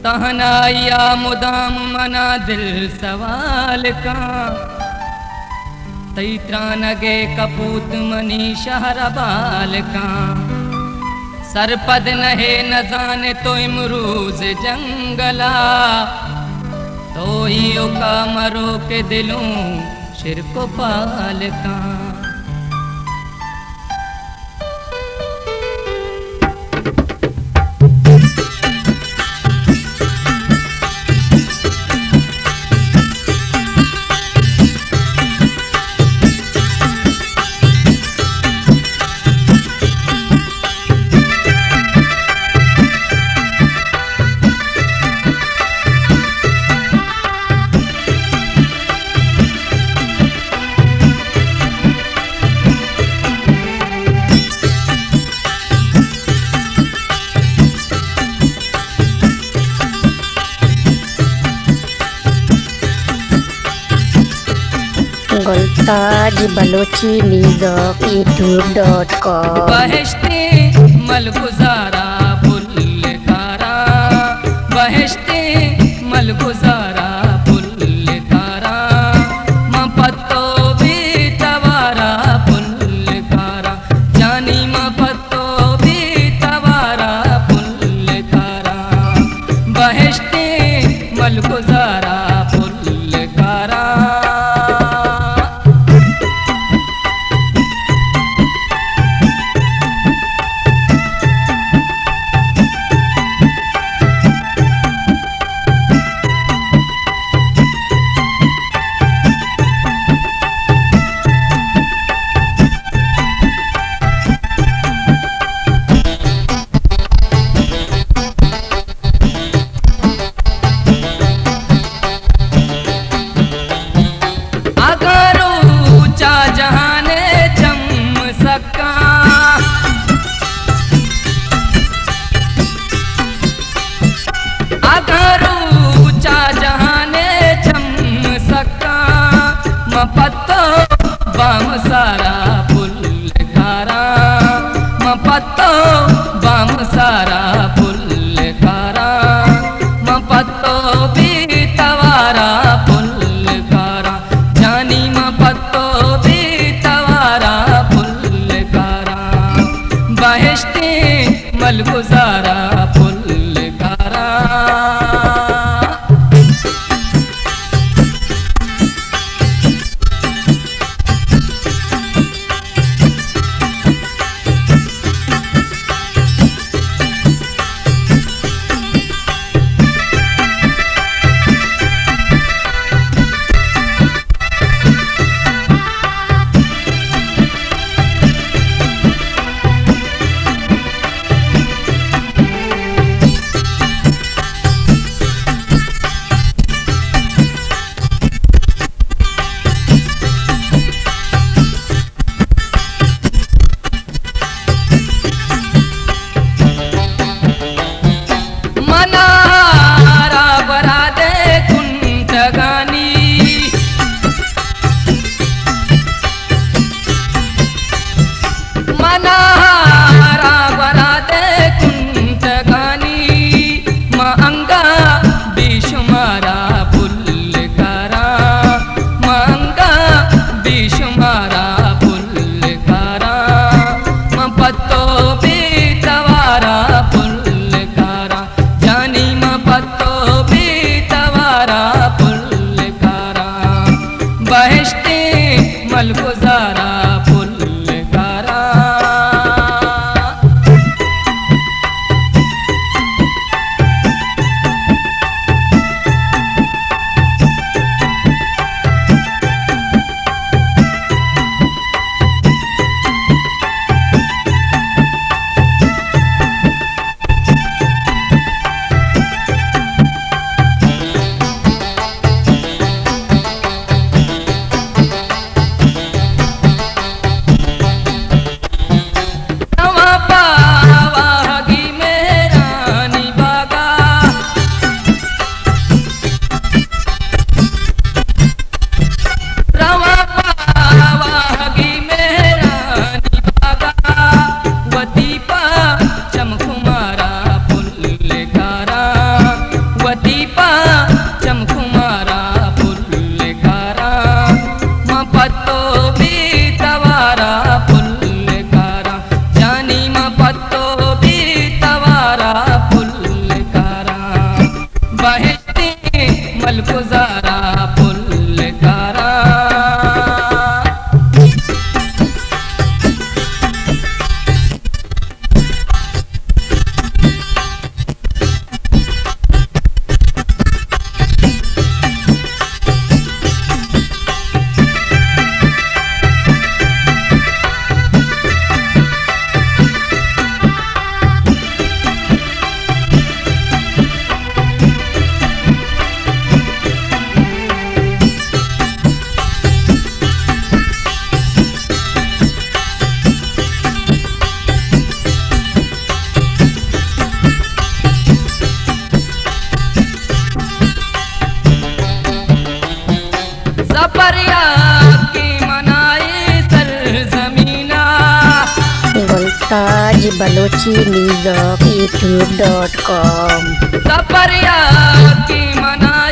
تہنائی ءَ مدام منا دل سوال کاں، تئی ترانگ ءِ کپوت منی شہر ءَ بال کاں۔ سرپد نہ ئے نزان ئے تو امروز جنگل ءَ، تو ایوک ءَ مرو کہ دلوں شرک ءُ پال کاں۔ Gultaj Balochi music YouTube dot com. بہشتیں ملگزارا پل کارا، بہشتیں ملگزارا پل کارا، من پہ تو بے توارا پل کارا، جانی من پہ تو بے توارا پل کارا، بہشتیں ملگزارا پل کارا۔ اگاں روچ ءَ جہان ءِ چم سکاں، اگاں روچ ءَ جہان ءِ چم سکاں، من پہ تو بام سارا پل کاراں، من پہ تو بام سارا پل کاراں، من پہ تو بے توارا پل کاراں، جانی من پہ تو بے توارا پل کاراں، بہشتیں ملگزارا پل کاراں۔ Taj Balochi music YouTube dot com. سفر یاتی منا